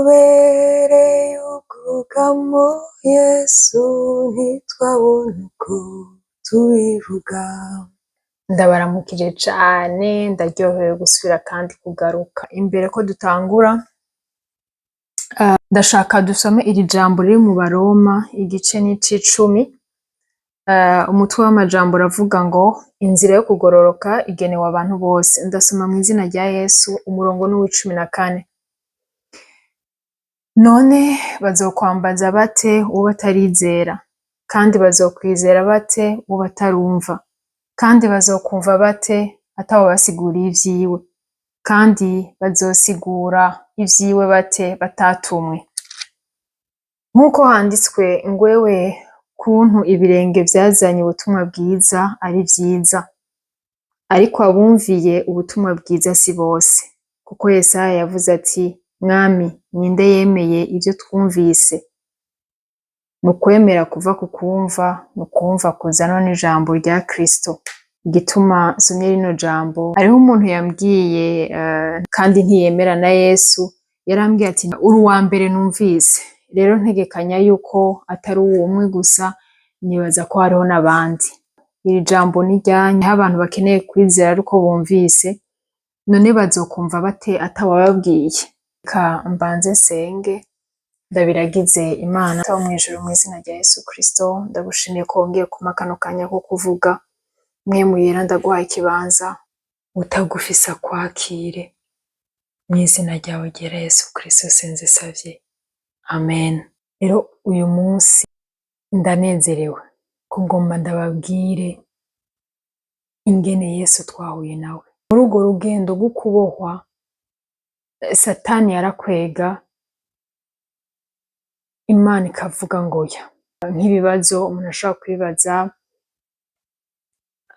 Watubereye ubwugamo Yesu, ntitwabona uko tubivuga. Ndabaramukije cane, ndaryohewe gusubira kandi kugaruka. Imbere ko dutangura, ndashaka dusome iri jambo riri mu Baroma, igice n'icicumi. Umutwe w'amajambo uravuga ngo inzira yo kugororoka igenewe abantu bose. Ndasoma mu izina rya Yesu, umurongo n'uw'icumi na kane. None bazokwambaza bate uwo batarizera? Kandi bazokwizera bate uwo batarumva? Kandi bazokumva bate atawubasiguriye ivyiwe? Kandi bazosigura ivyiwe bate batatumwe? Nk'uko handitswe ngwewe kuntu ibirenge vyazanye ubutumwa bwiza ari vyiza, ariko abumviye ubutumwa bwiza si bose. Kuko Yesaya yavuze ati: "Mwami, ninde yemeye ivyo twumvise?" Ni ukwemera kuva ku kumva, ni ukumva kuzanwa n'ijambo rya Kristo. Igituma nsomye rino jambo, hariho umuntu yambwiye, kandi ntiyemera na Yesu, yarambwiye ati: "Uri uwa mbere numvise." Rero ntegekanya yuko atari uwo umwe gusa, nibaza ko hariho n'abandi. Iri jambo ni iryanyu, hariho abantu bakeneye kwizera ari uko bumvise, none bazokumva bate atawababwiye? Reka mbanze nsenge, ndabiragize Imana wo mw'ijuru. Mu izina rya Yesu Kristo, ndagushimiye ko wongeye kumpa kano kanya ko kuvuga. Mpwemu Yera, ndaguhaye ikibanza, utagufise akwakire. Mu izina ryawe ryera Yesu Kristo senze savye. Amen. Rero uyu munsi ndanezerewe ko ngomba ndababwire ingene Yesu twahuye nawe. Muri urwo rugendo rwo kubohwa, Satani yarakwega, Imana ikavuga ngo oya. Nk'ibibazo umuntu ashobora kwibaza,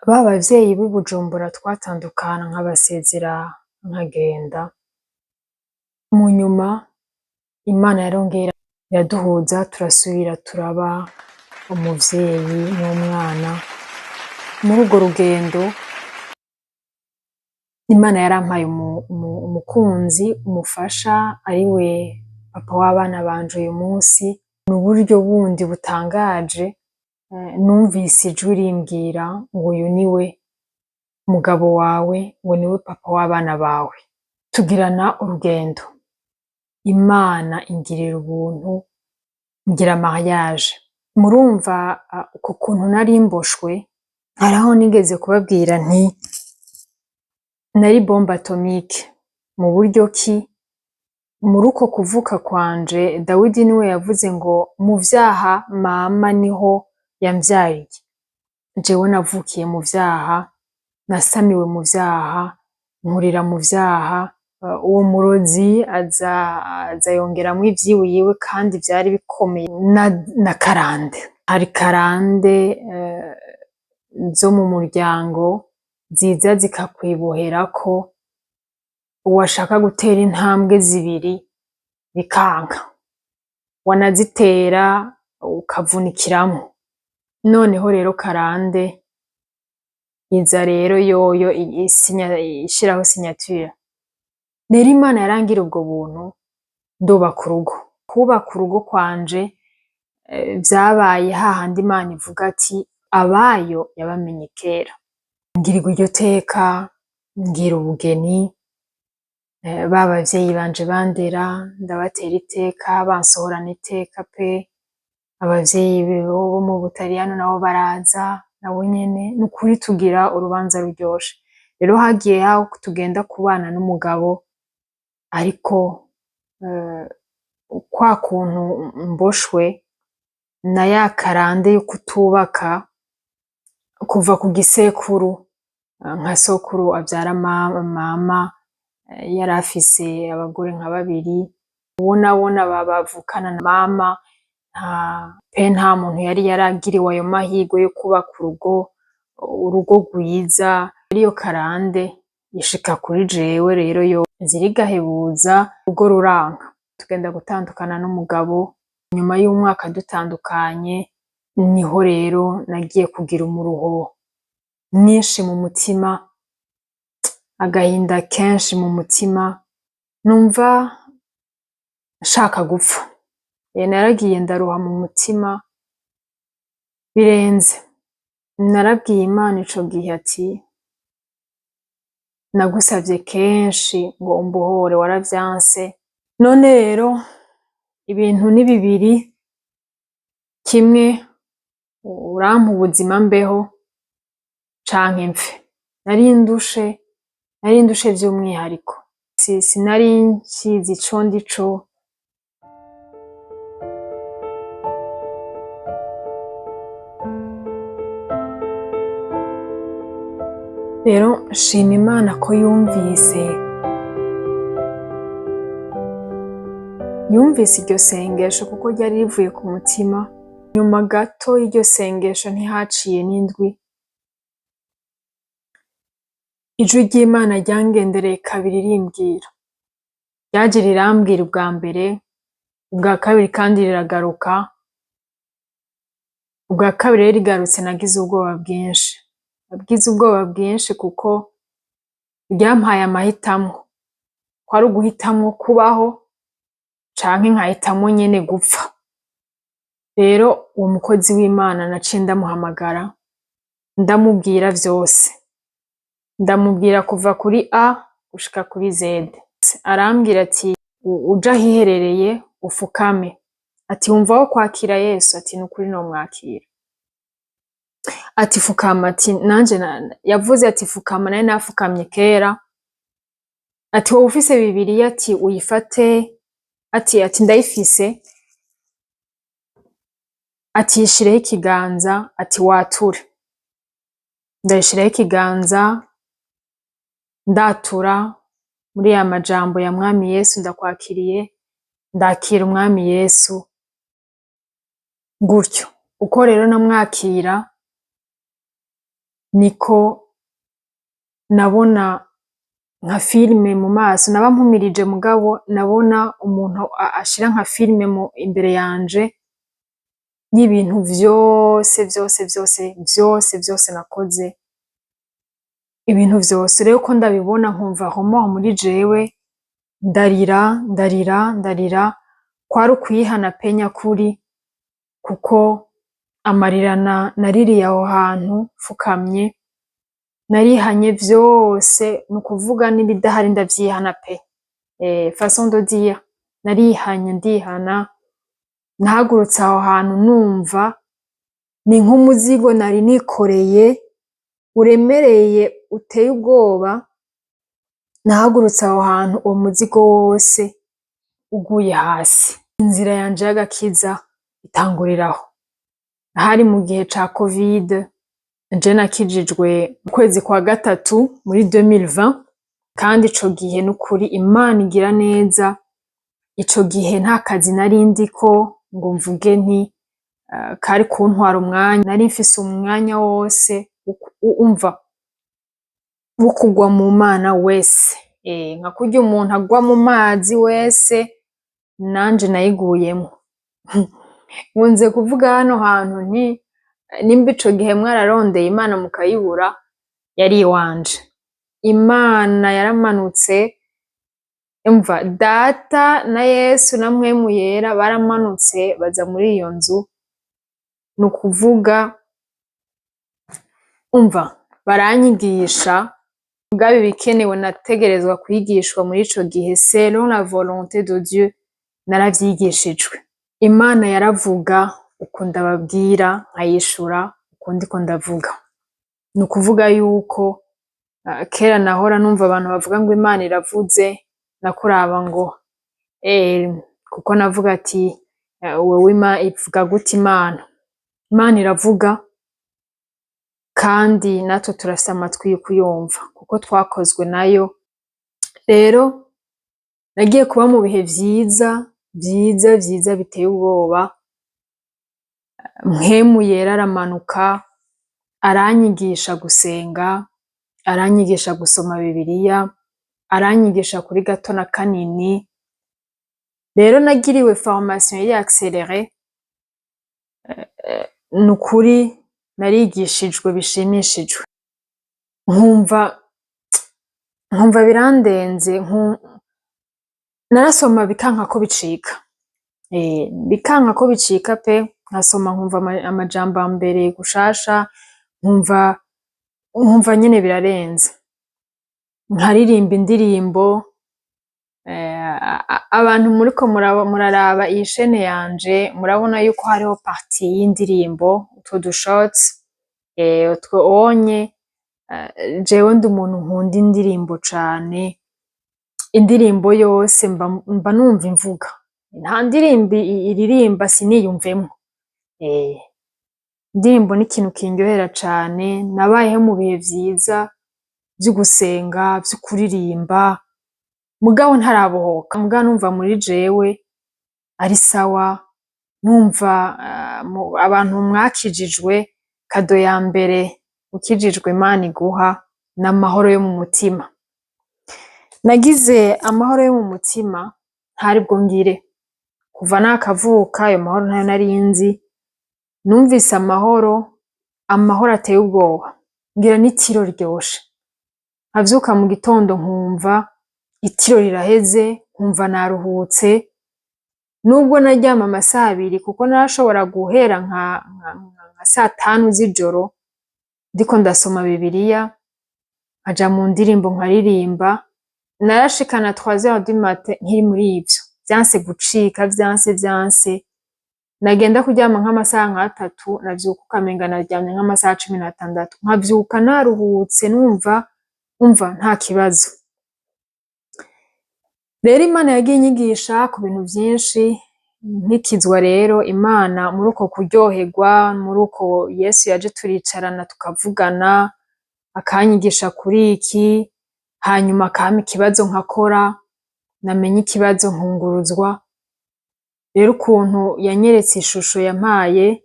ba bavyeyi b'i Bujumbura twatandukana nkabasezera nkagenda, mu nyuma Imana yarongeye iraduhuza, turasubira turaba umuvyeyi n'umwana. Muri urwo rugendo Imana yarampaye umukunzi, umufasha, ariwe papa w'abana banje uyu munsi. Ni uburyo bundi butangaje, numvise ijwi rimbwira ngo uyu niwe mugabo wawe, ngo niwe papa w'abana bawe. Tugirana urugendo, Imana ingirira ubuntu, ngira mariage. Murumva uko kuntu nari mboshwe, haraho nigeze kubabwira nti nari bombe atomique. Mu buryo ki? Muri uko kuvuka kwanje, Dawidi niwe yavuze ngo mu vyaha mama niho yamvyariye. Jewe navukiye mu vyaha, nasamiwe mu vyaha, nkurira mu vyaha. Uwo murozi aza yongeramwo ivyiwiwe, kandi vyari bikomeye na karande. Hari karande zo mu muryango ziza zikakwiboherako, washaka gutera intambwe zibiri bikanka, wanazitera ukavunikiramwo. Noneho rero karande iza rero yoyo ishiraho signature. Rero Imana yarangira ubwo buntu, ndubaka urugo. Kubaka urugo kwanje vyabaye hahandi Imana ivuga ati abayo yabamenye kera. Ngirirwa iryo teka, ngira ubugeni, ba bavyeyi banje bandera ndabatera iteka, bansohorana iteka pe. Abavyeyi bo mu Butaliyano nabo baraza nabo nyene, nukuri tugira urubanza ruryoshe. Rero hagiye aho tugenda kubana n'umugabo, ariko kwa kuntu mboshwe na ya karande yo kutubaka kuva ku gisekuru, nka sokuru avyara mama yari afise abagore nka babiri, uwo nabona bavukana na mama pe, nta muntu yari yaragiriwe ayo mahirwe yo kubaka urugo rwiza. Ariyo karande ishika kuri jewe rero, yo inzira igahebuza, urugo ruranka, tugenda gutandukana n'umugabo. Nyuma y'umwaka dutandukanye, niho rero nagiye kugira umuruho mwinshi mu mutima, agahinda kenshi mu mutima, numva. Nshaka gupfa. Naragiye ndaruha mu mutima birenze. Narabwiye Imana ico gihe ati: "Nagusavye kenshi ngo umbohore, waravyanse. None rero ibintu ni bibiri: kimwe urampa ubuzima mbeho, canke mfe." Nari ndushe, nari ndushe vy'umwihariko. Sinari nkizi ico ndico. Rero nshima Imana ko yumvise iryo sengesho, kuko ryari rivuye ku mutima. Nyuma gato y'iryo sengesho, ntihaciye n'indwi, ijwi ry'Imana ryangendereye kabiri rimbwira. Ryaje rirambwira ubwa mbere, ubwa kabiri kandi riragaruka. Ubwa kabiri rero rigarutse nagize ubwoba bwinshi. Nagize ubwoba bwinshi kuko ryampaye amahitamwo. Kwari uguhitamwo kubaho canke nkahitamwo nyene gupfa. Rero uwo mukozi w'Imana naciye ndamuhamagara, ndamubwira vyose. Ndamubwira kuva kuri A gushika kuri Z. Arambwira ati: "Uje ahiherereye ufukame." Ati: "Wumva wo kwakira Yesu?" Ati: "Nukuri nomwakira." Ati: "Fukama." Ati nanje yavuze ati: "Fukama." Nari nafukamye kera. Ati: "Wowe ufise Bibiliya?" Ati: "Uyifate." Ati: "Ndayifise." Ati: "Yishireho ikiganza." Ati: "Wature." Ndayishiraho ikiganza, ndatura muri ya majambo ya Mwami Yesu ndakwakiriye, ndakira Umwami Yesu gutyo. Uko rero namwakira niko nabona nka filime mu maso. Naba mpumirije, mugabo nabona umuntu ashira nka filime mu imbere yanje y'ibintu vyose vyose vyose vyose vyose nakoze, ibintu vyose. Rero uko ndabibona nkumva remords muri jewe, ndarira, ndarira, ndarira. Kwari ukwihana pe nyakuri, kuko amarira naririye aho hantu mfukamye, narihanye vyose, ni ukuvuga n'ibidahari ndavyihana pe. Façon de dire, narihanye, ndihana. Nahagurutse aho hantu numva ni nk'umuzigo nari nikoreye uremereye uteye ubwoba. Nahagurutse aho hantu uwo muzigo wose uguye hasi. Inzira yanje y'agakiza itanguriraho. Hari mu gihe ca Covid. Je nakijijwe mu kwezi kwa gatatu muri 2020, kandi ico gihe nukuri Imana igira neza. Ico gihe nta kazi nari ndiko ngo mvuge nti kari kuntwara umwanya. Nari mfise umwanya wose umva wo kugwa mu Mana wese. Nka kurya umuntu agwa mu mazi wese, nanje nayiguyemwo. Nkunze kuvuga hano hantu nti: nimba ico gihe mwararondeye Imana mukayibura, yari iwanje. Imana yaramanutse, umva, Data na Yesu na Mpwemu Yera baramanutse baza muri iyo nzu. Ni ukuvuga, umva, baranyigisha. Mugabo ibikenewe nategerezwa kwigishwa muri ico gihe selon la volonté de Dieu naravyigishijwe. Imana yaravuga uko ndababwira, nkayishura uko ndiko ndavuga. Ni ukuvuga yuko kera nahora numva abantu bavuga ngo Imana iravuze, nakuraba ngo kuko navuga ati: "Wewe ivuga gute Imana?" Imana iravuga, kandi natwe turafise amatwi yo kuyumva kuko twakozwe nayo. Rero nagiye kuba mu bihe vyiza vyiza vyiza biteye ubwoba. Mpwemu Yera aramanuka, aranyigisha gusenga, aranyigisha gusoma Bibiliya, aranyigisha kuri gato na kanini. Rero nagiriwe formation iri accélérée. Ni ukuri narigishijwe bishimishijwe, nkumva birandenze. Narasoma bikanka ko bicika, bikanka ko bicika pe. Nkasoma nkumva amajambo ambereye gushasha, nkumva nyene birarenze. Nkaririmba indirimbo. Abantu muriko muraraba iyi chaîne yanje, murabona yuko hariho partie y'indirimbo, utwo du shorts, utwo onye. Jewe ndi umuntu nkunda indirimbo cane. Indirimbo yose mba numva imvuga. Nta ndirimbo iririmba siniyumvemwo. Indirimbo ni ikintu kindyohera cane. Nabayeho mu bihe vyiza vyo gusenga, vyo kuririmba, mugabo ntarabohoka, mugabo numva muri jewe ari sawa. Numva abantu mwakijijwe, cadeau ya mbere ukijijwe Imana iguha n'amahoro yo mu mutima. Nagize amahoro yo mu mutima ntari bwo ngire kuva nakavuka. Ayo mahoro ntayo nari nzi. Numvise amahoro, amahoro ateye ubwoba, ngira n'itiro riryoshe. Nkavyuka mu gitondo nkumva itiro riraheze, nkumva naruhutse, nubwo naryama amasaha 2, kuko narashobora guhera nka 5:00 z'ijoro ndiko ndasoma Bibiliya, nkaja mu ndirimbo nkaririmba. Narashikana 3 heures du matin nkiri muri ivyo. Vyanse gucika, vyanse, vyanse. Nagenda kuryama nk'amasaha nk'3, navyuka ukamenga naryamye nk'amasaha 16, nkavyuka naruhutse, numva umva nta kibazo. Rero Imana yagiye inyigisha ku bintu vyinshi. Nkikizwa rero, Imana muri uko kuryoherwa, muri uko Yesu yaje turicarana tukavugana, akanyigisha kuri iki, hanyuma akampa ikibazo nkakora, namenya ikibazo nkunguruzwa. Rero ukuntu yanyeretse ishusho yampaye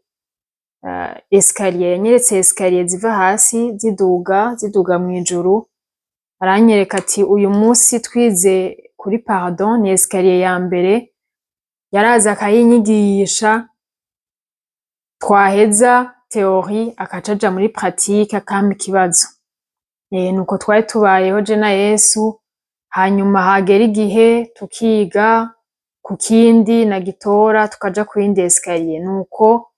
escalier, yanyeretse escalier ziva hasi ziduga, ziduga mw'ijuru. Aranyereka ati: "Uyu munsi twize kuri pardon, ni escalier ya mbere." Yaraza akayinyigisha, twaheza théorie akaca aja muri pratique, akampa ikibazo. Nuko twari tubayeho je na Yesu. Hanyuma hagera igihe tukiga ku kindi, nagitora tukaja kuyindi escalier. Nuko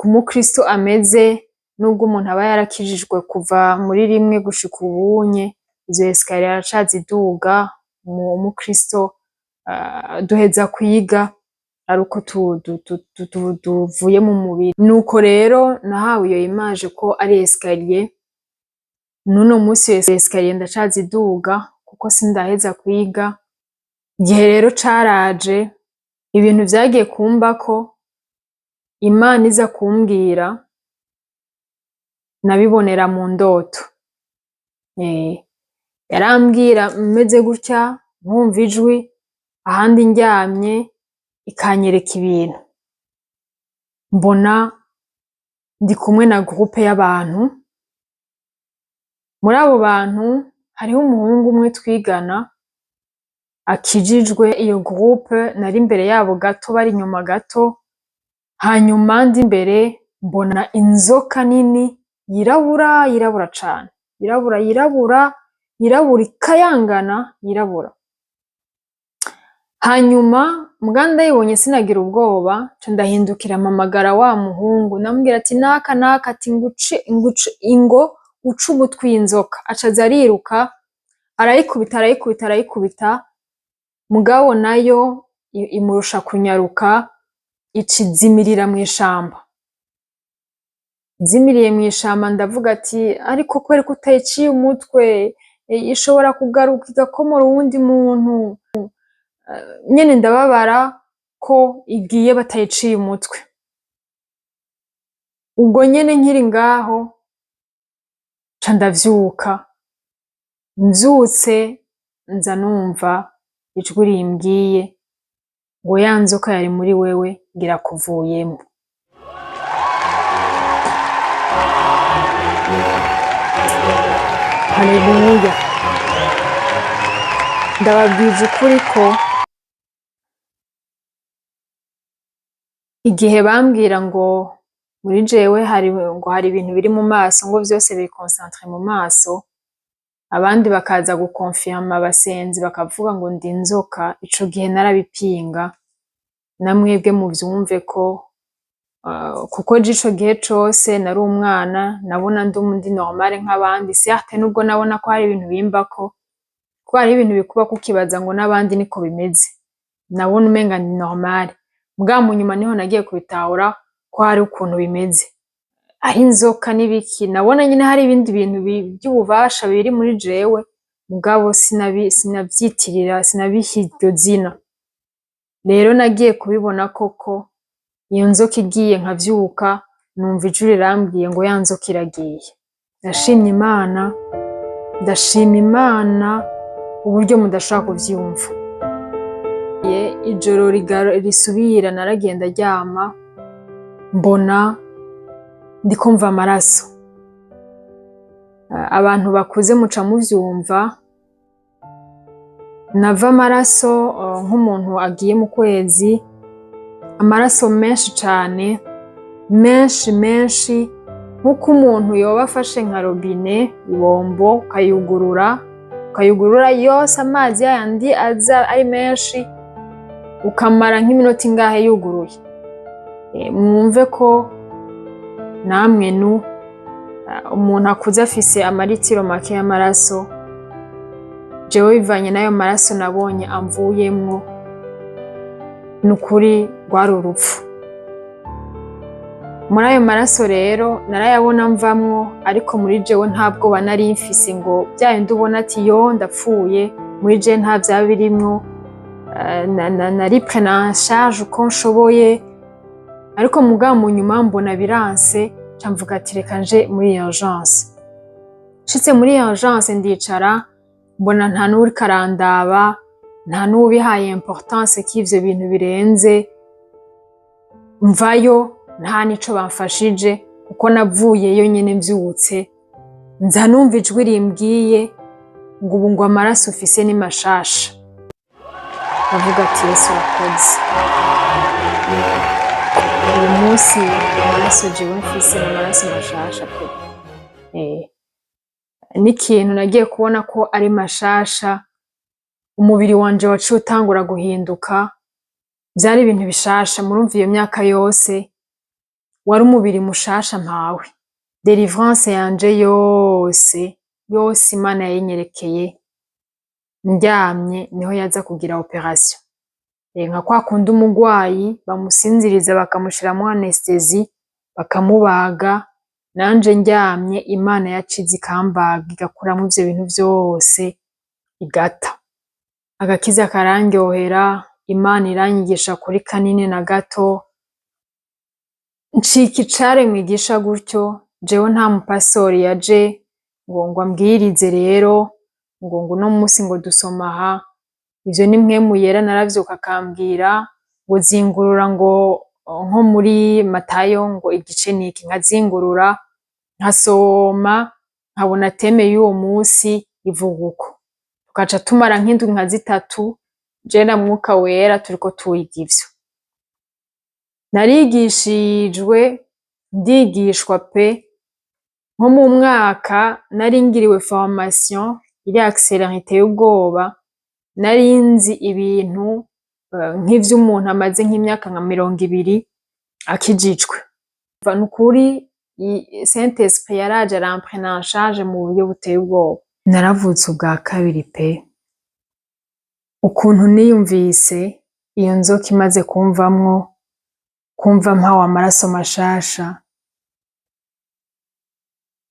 umukristo ameze. Nubwo umuntu aba yarakijijwe kuva muri rimwe gushika ubunye, izo escalier aracaziduga. Umukristo duheza kwiga ari uko tuvuye mu mubiri. Nuko rero nahawe iyo image ko ari escalier. N'uno musi iyo escalier ndacaziduga, kuko sindaheza kwiga. Igihe rero caraje, ibintu vyagiye kumbako, Imana iza kumbwira, nabibonera mu ndoto. Yarambwira meze gutya, nkumva ijwi, ahandi ndyamye ikanyereka ibintu. Mbona ndi kumwe na groupe y'abantu. Muri abo bantu hariho umuhungu umwe twigana akijijwe. Iyo groupe nari imbere yabo gato, bari inyuma gato. Hanyuma ndi imbere mbona inzoka nini yirabura, yirabura cane, yirabura, yirabura, yirabura, ikayangana, yirabura. Hanyuma muga ndayibonye sinagira ubwoba, nca ndahindukira mpamagara wa muhungu, ndamubwira ati: "Naka, naka," ati: "Nguce, nguce, ingo uce ugutwi inzoka." Aca aza ariruka, arayikubita, arayikubita, arayikubita, mugabo nayo imurusha kunyaruka, ica izimirira mw'ishamba. Izimiriye mw'ishamba, ndavuga ati: "Ariko kubera ko utayiciye umutwe, ishobora kugaruka igakomora uwundi muntu." Nyene ndababara ko igiye batayiciye umutwe. Ubwo nyene nkiri ngaho nca ndavyuka. Mvyutse nza numva ijwi rimbwiye ngo: "Ya nzoka yari muri wewe ngo irakuvuyemwo." Haleluya! Ndababwije ukuri ko igihe bambwira ngo muri jewe hari ngo hari ibintu biri mu maso, ngo vyose biri concentré mu maso, Abandi bakaza gukonfirma, abasenzi bakavuga ngo ndi inzoka. Ico gihe narabipinga, namwebwe muvyumve ko kuko je ico gihe cose nari umwana, nabona ndi normale nk'abandi. Certes, nubwo nabona ko hari ibintu bimbako, kuko hariho ibintu bikubako ukibaza ngo n'abandi niko bimeze. Nabona umenga ni normale, mugabo mu nyuma niho nagiye kubitahura ko hari ukuntu bimeze, ari inzoka n'ibiki. Nabona nyine hari ibindi bintu vy'ububasha biri muri jewe, mugabo sinavyitirira, sinabiha iryo zina. Rero nagiye kubibona koko iyo nzoka igiye, nkavyuka numva ijwi rirambwiye ngo ya nzoka iragiye. Ndashimye Imana, ndashima Imana uburyo mudashobora kuvyumva. Ijoro risubira naragiye ndaryama, mbona ndiko mva amaraso. Abantu bakuze muca muvyumva. Nava amaraso nk'umuntu agiye mu kwezi, amaraso menshi cane, menshi menshi, nk'uko umuntu yoba afashe nka robine, ibombo, ukayugurura, ukayugurura yose, amazi yayandi aza ari menshi, ukamara nk'iminota ingahe yuguruye. Mwumve ko namwe nu umuntu akuze afise amaritiro make y'amaraso. Jewe bivanye n'ayo maraso nabonye amvuyemwo, ni ukuri rwari urupfu. Muri ayo maraso rero narayabona mvamwo, ariko muri jewe nta bwoba nari mfise ngo bya bindi ubona ati yo ndapfuye. Muri jewe nta vyaba birimwo. Nari prise en charge uko nshoboye, ariko mugabo mu nyuma mbona biranse, nca mvuga ati reka nje muri urgence. Nshitse muri urgence ndicara, mbona nta n'uwuriko arandaba, nta n'uwubihaye importance k'ivyo bintu birenze. Mvayo nta nico bamfashije, kuko navuyeyo nyene mvyutse nza numva ijwi rimbwiye ngo ubu ngo amaraso ufise ni mashasha. Ndavuga ati Yesu urakoze. Uyu munsi amaraso jewe mfise ni amaraso mashasha pe. N'ikintu nagiye kubona ko ari mashasha, umubiri wanje waciye utangura guhinduka. Vyari ibintu bishasha. Murumva, iyo myaka yose wari umubiri mushasha mpawe. Délivrance yanje yose yose Imana yayinyerekeye ndyamye, niho yaza kugira opération. Nka kwa kundi umugwayi bamusinziriza, bakamushiramwo anesthésie, bakamubaga, nanje ndyamye Imana yacize ikambaga, igakuramwo ivyo bintu vyose, igata. Agakiza karandyohera. Imana iranyigisha kuri kanini na gato, ncika icaremwe gisha gutyo. Jewe nta mupastori yaje ngo ambwirize rero ngo uno musi ngo dusoma aha. Ivyo ni Mpwemu Yera. Naravyuka akambwira ngo zingurura, ngo nko muri Matayo ngo igice niki, nkazingurura nkasoma, nkabona thème y'uwo musi ivuga uko. Tugaca tumara nk'indwi nka 3 je na Mwuka Wera turiko twiga ivyo. Narigishijwe, ndigishwa pe. Nko mu mwaka nari ngiriwe formation iri accélérée iteye ubwoba. Nari nzi ibintu nk'ivy'umuntu amaze nk'imyaka nka 20 akijijwe. Nukuri Saint Esprit yaraje aramprena en charge mu buryo buteye ubwoba. Naravutse ubwa kabiri pe. Ukuntu niyumvise iyo nzoka imaze kumvamwo, kumva mpawe amaraso mashasha,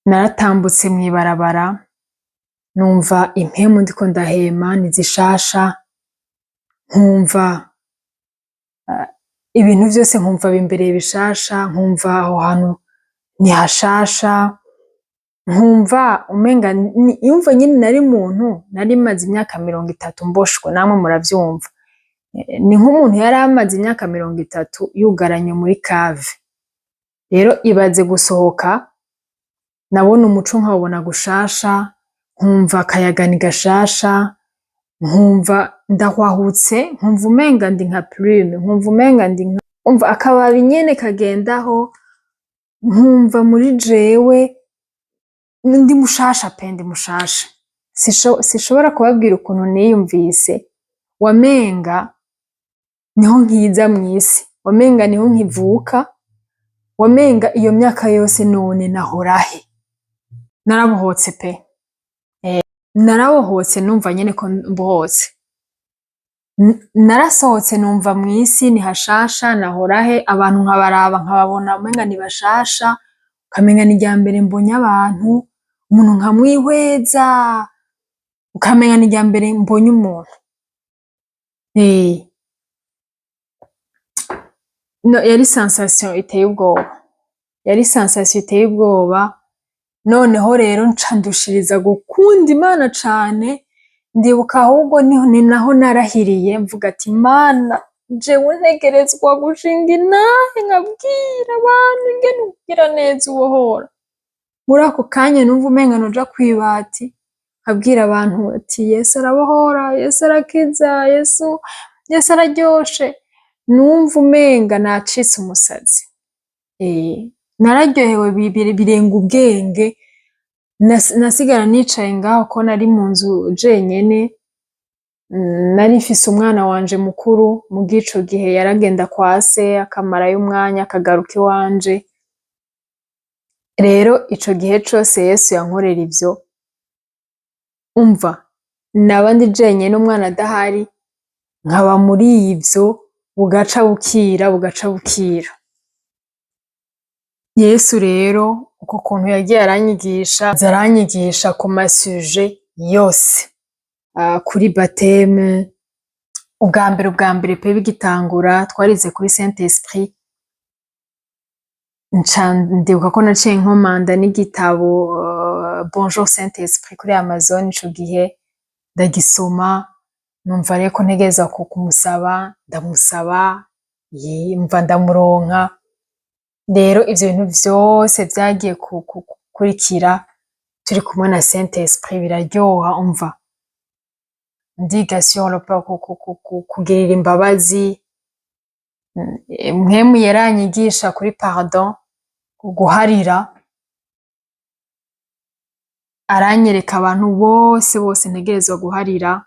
naratambutse mw'ibarabara numva impemu ndiko ndahema ni zishasha, nkumva ibintu vyose, nkumva bimbereye bishasha, nkumva aho hantu ni hashasha, nkumva umenga yumva nyene nari muntu nari maze imyaka 30 mboshwe. Namwe muravyumva, ni nk'umuntu yari amaze imyaka 30 yugaranye muri cave. Rero ibaze gusohoka, nabona umuco nkawubona gushasha, nkumva akayaga ni gashasha, nkumva ndahwahutse, nkumva umenga ndi nka plume, nkumva umenga ndi nka umva akababi nyene kagendaho, nkumva muri jewe ndi mushasha pe, ndi mushasha. Sinshobora kubabwira ukuntu niyumvise, wamenga niho nkiza mw'isi, wamenga niho nkivuka, wamenga iyo myaka yose none nahorahe? Narabohotse pe, narabohotse, numva nyene ko mbohotse. Narasohotse numva mw'isi ni hashasha, nahorahe? Abantu nkabaraba nkababona umenga ni bashasha, ukamenga ni irya mbere mbonye abantu, umuntu nkamwihweza, ukamenga ni irya mbere mbonye umuntu. No, yari sensation iteye ubwoba, yari sensation iteye ubwoba. Noneho rero nca ndushiriza gukunda Imana cane. Ndibuka ahubwo niho ni naho narahiriye mvuga ati: "Mana, jewe ntegerezwa gushinga intahe nkabwira abantu ingene ugira neza, ubohora." Muri ako kanya numva umenga noja kw'ibati nkabwira abantu ati: "Yesu arabohora, Yesu arakiza, Yesu araryoshe." Numva umenga nacitse umusazi. Nararyohewe birenga ubwenge. Nasigara nicaye ngaho ko nari mu nzu jenyene, nari mfise umwana wanje mukuru, muga ico gihe yaragenda kwa se akamarayo umwanya akagaruka iwanje. Rero ico gihe cose Yesu yankorera ivyo, umva, naba ndi jenyene, umwana adahari, nkaba muri ivyo, bugaca bukira, bugaca bukira. Yesu rero uko kuntu yagiye aranyigisha, aza aranyigisha ku ma sujets yose, kuri baptême, ubwa mbere pe bigitangura twarize kuri Saint Esprit, nca ndibuka ko naciye nkomanda n'igitabo Bonjour Saint Esprit kuri Amazon ico gihe, ndagisoma, numva rero ko ntegerezwa kumusaba, ndamusaba, mva ndamuronka. Rero ivyo bintu vyose vyagiye gukurikira turi kumwe na Saint Esprit biraryoha. Umva, ndiga sur le plan kugirira imbabazi, Mpwemu yaranyigisha kuri pardon, guharira, aranyereka abantu bose bose ntegerezwa guharira,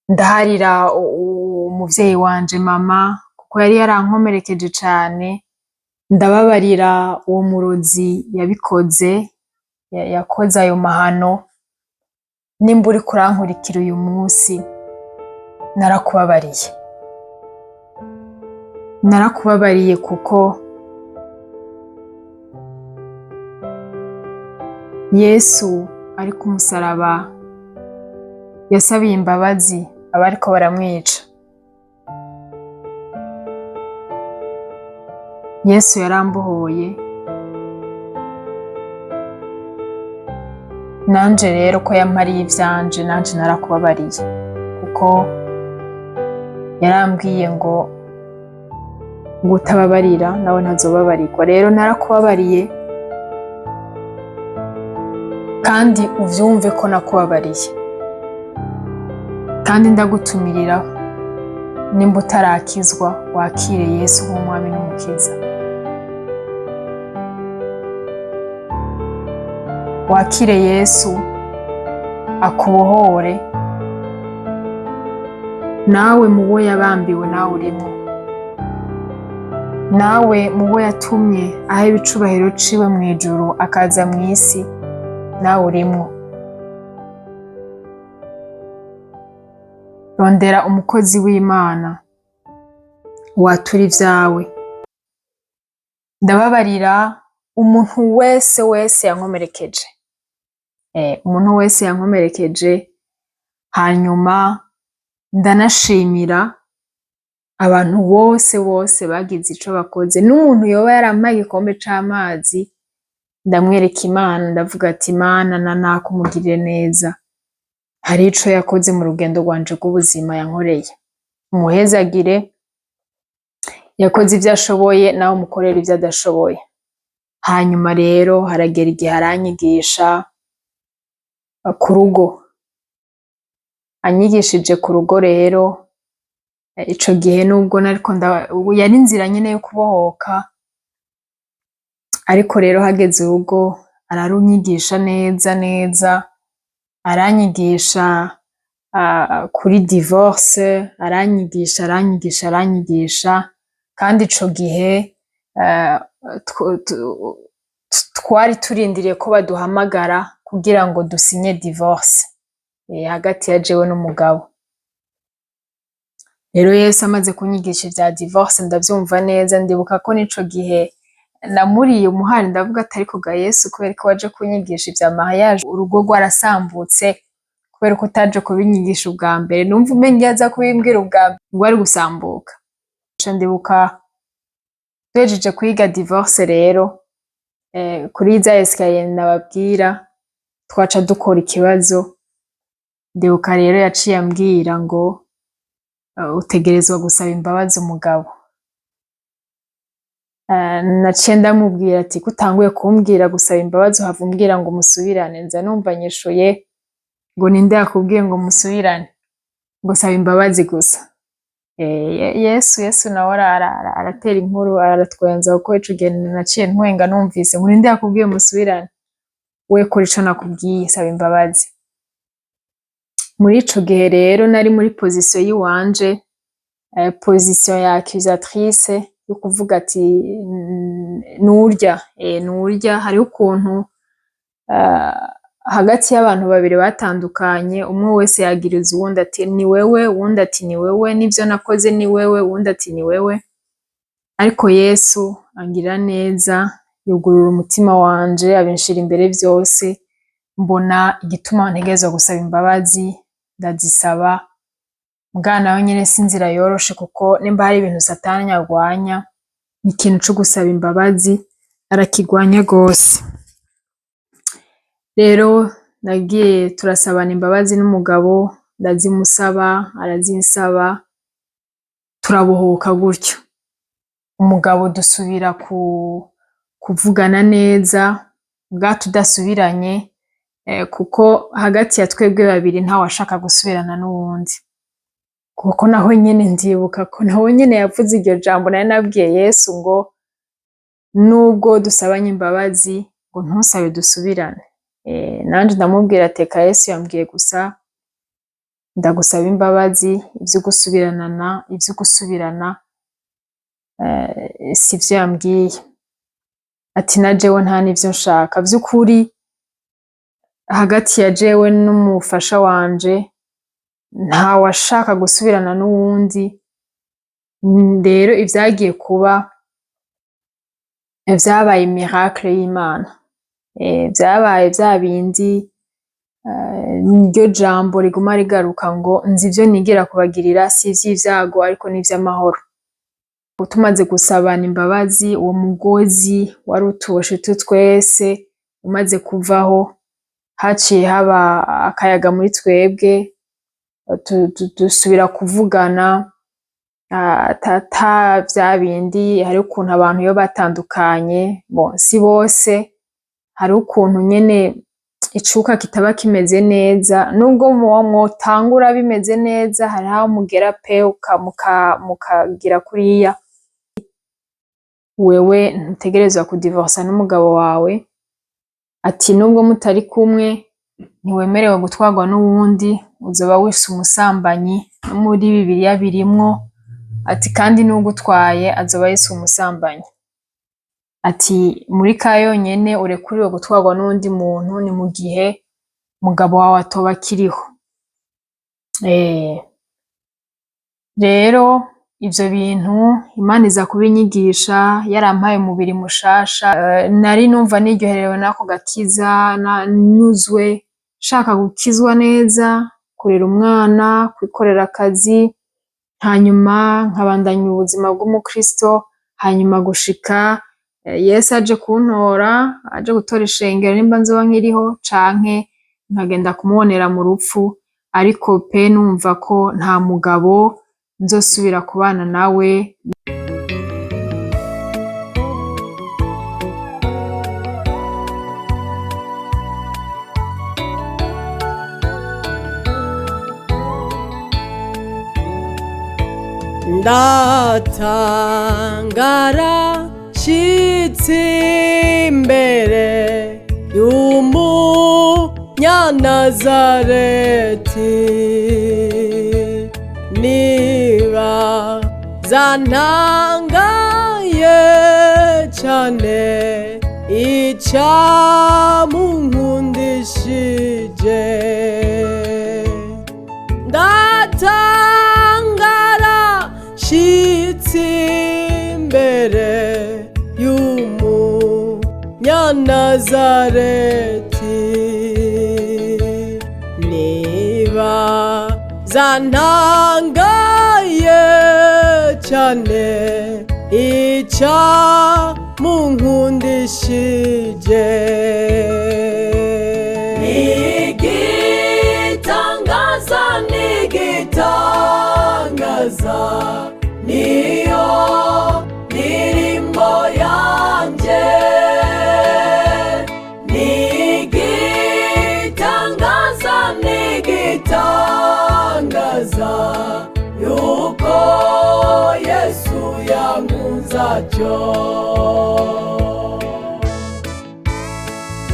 ndaharira umuvyeyi wanje mama kuko yari yarankomerekeje cane, ndababarira uwo murozi yabikoze, yakoze ayo mahano. Nimba uriko urankurikira uyu musi, narakubabariye. Narakubabariye kuko Yesu ari ku musaraba yasabiye imbabazi abariko baramwica. Yesu yarambohoye, nanje rero ko yampariye ivyanje, nanje narakubabariye kuko yarambwiye ngo utababarira nawe ntazobabarirwa. Rero narakubabariye kandi uvyumve ko nakubabariye, kandi ndagutumirira, nimba utarakizwa, wakire Yesu nk'umwami n'umukiza, wakire Yesu akubohore, nawe mubo yabambiwe nawe urimwo, nawe mubo yatumye aha ibicubahiro ciwe mw'ijuru akaza mw'isi, nawe urimwo. Rondera umukozi w'Imana watura ivyawe. Ndababarira umuntu wese wese yankomerekeje, umuntu wese yankomerekeje, hanyuma ndanashimira abantu bose bose bagize ico bakoze, n'umuntu yoba yarampaye igikombe c'amazi ndamwereka Imana, ndavuga ati: "Imana na naka umugirire neza, hari ico yakoze mu rugendo rwanje rw'ubuzima yankoreye, umuhezagire, yakoze ivyo ashoboye, nawe umukorere ivyo adashoboye." Hanyuma rero haragera igihe aranyigisha ku rugo, anyigishije ku rugo rero ico gihe nubwo nariko yari inzira nyene yo kubohoka, ariko rero hageze urugo ararunyigisha neza neza. Aranyigisha kuri divorce, aranyigisha, aranyigisha, aranyigisha. Kandi ico gihe twari turindiriye ko baduhamagara kugira ngo dusinye divorce hagati ya jewe n'umugabo. Rero Yesu amaze kunyigisha ivya divorce, ndavyumva neza. Ndibuka ko n'ico gihe namuriye umuhari, ndavuga ati: "Ariko ga Yesu, kubera ko waje kunyigisha ivya mariage urugo rwarasambutse, kubera ko utaje kubinyigisha ubwa mbere?" Numva umenga iyo aza kubimbwira ubwa mbere ngo ari gusambuka. Ndibuka duhejeje kwiga divorce rero, kuri za escalier nababwira, twaca dukora ikibazo. Ndibuka rero yaciye ambwira ngo: "Utegerezwa gusaba imbabazi umugabo." Naciye ndamubwira ati: "Ko utanguye kumbwira gusaba imbabazi, uhava umbwira ngo musubirane." Nza numva anyishuye ngo: "Ninde yakubwiye ngo musubirane?" Ngo: "Saba imbabazi gusa." Yesu nawe aratera inkuru, aratwenza, kuko ico gihe naciye ntwenga numvise ngo: "Ninde yakubwiye musubirane? We kora ico nakubwiye, saba imbabazi." Muri ico gihe rero nari muri position yiwanje, position ya accusatrice, yo kuvuga ati: "Nurya, nurya." Hariho ukuntu hagati y'abantu babiri batandukanye, umwe wese yagiriza uwundi ati: "Ni wewe", uwundi ati: "Ni wewe n'ivyo nakoze, ni wewe", uwundi ati: "Ni wewe." Ariko Yesu angirira neza, yugurura umutima wanje, abinshira imbere vyose, mbona igituma ntegerezwa gusaba imbabazi, ndazisaba. Muga naho nyene si inzira yoroshe, kuko nimba hari ibintu Satani agwanya, ni ikintu co gusaba imbabazi, arakigwanya gose. Rero nagiye turasabana imbabazi n'umugabo, ndazimusaba, arazinsaba, turabohoka gutyo. Umugabo dusubira kuvugana neza, muga tudasubiranye, kuko hagati ya twebwe babiri ntawashaka gusubirana n'uwundi. Kuko naho nyene ndibuka ko nawe nyene yavuze iryo jambo nari nabwiye Yesu ngo: "Nubwo dusabanye imbabazi, ngo ntusabe dusubirane." Nanje ndamubwira ati: "Eka, Yesu yambwiye gusa ndagusaba imbabazi, ivyo gusubirana sivyo yambwiye." Ati: "Na jewe nta nivyo nshaka." Vy'ukuri hagati ya jewe n'umufasha wanje ntawashaka gusubirana n'uwundi. Rero ivyagiye kuba vyabaye miracle y'Imana. Vyabaye vya bindi niryo jambo riguma rigaruka ngo: "Nzi ivyo nigira kubagirira, si ivy'ivyago ariko n'ivy'amahoro." Tumaze gusabana imbabazi, uwo mugozi wari utuboshe twese umaze kuvaho, haciye haba akayaga muri twebwe, dusubira kuvugana ata vya bindi. Hariho ukuntu abantu iyo batandukanye, bon, si bose, hariho ukuntu nyene icuka kitaba kimeze neza, nubwo mwotangura bimeze neza, hariho aho mugera pe mukagira kuriya. "Wewe ntutegerezwa kudivorsa n'umugabo wawe." Ati: "Nubwo mutari kumwe, ntiwemerewe gutwarwa n'uwundi, uzoba wise umusambanyi, no muri Bibiliya birimwo." Ati: "Kandi n'uwugutwaye azoba yiswe umusambanyi." Ati: "Muri cas yonyene urekuriwe gutwarwa n'uwundi muntu ni mu gihe umugabo wawe atoba akiriho." Rero ivyo bintu Imana iza kubinyigisha, yarampaye umubiri mushasha. Nari numva niryoherewe n'ako gakiza, nyuzwe, nshaka gukizwa neza, kurera umwana, kwikorera akazi, hanyuma nkabandanya ubuzima bw'umukristo, hanyuma gushika Yesu aje kuntora, aje gutora ishengero, nimba nzoba nkiriho canke nkagenda kumubonera mu rupfu. Ariko pe numva ko nta mugabo nzosubira kubana nawe. Ndatangara nshitse imbere y'umunyabyaha. Umunyanazareti, niba zantangaye cane icamunkundishije. Ndatangara nshitse imbere y'Umunyanazareti, niba zantangaye cane icamunkundishije. Nigitangaza, nigitangaza, niyo ndirimbo yanje. Nigitangaza, nigitangaza, yuko Yesu yankunze atyo.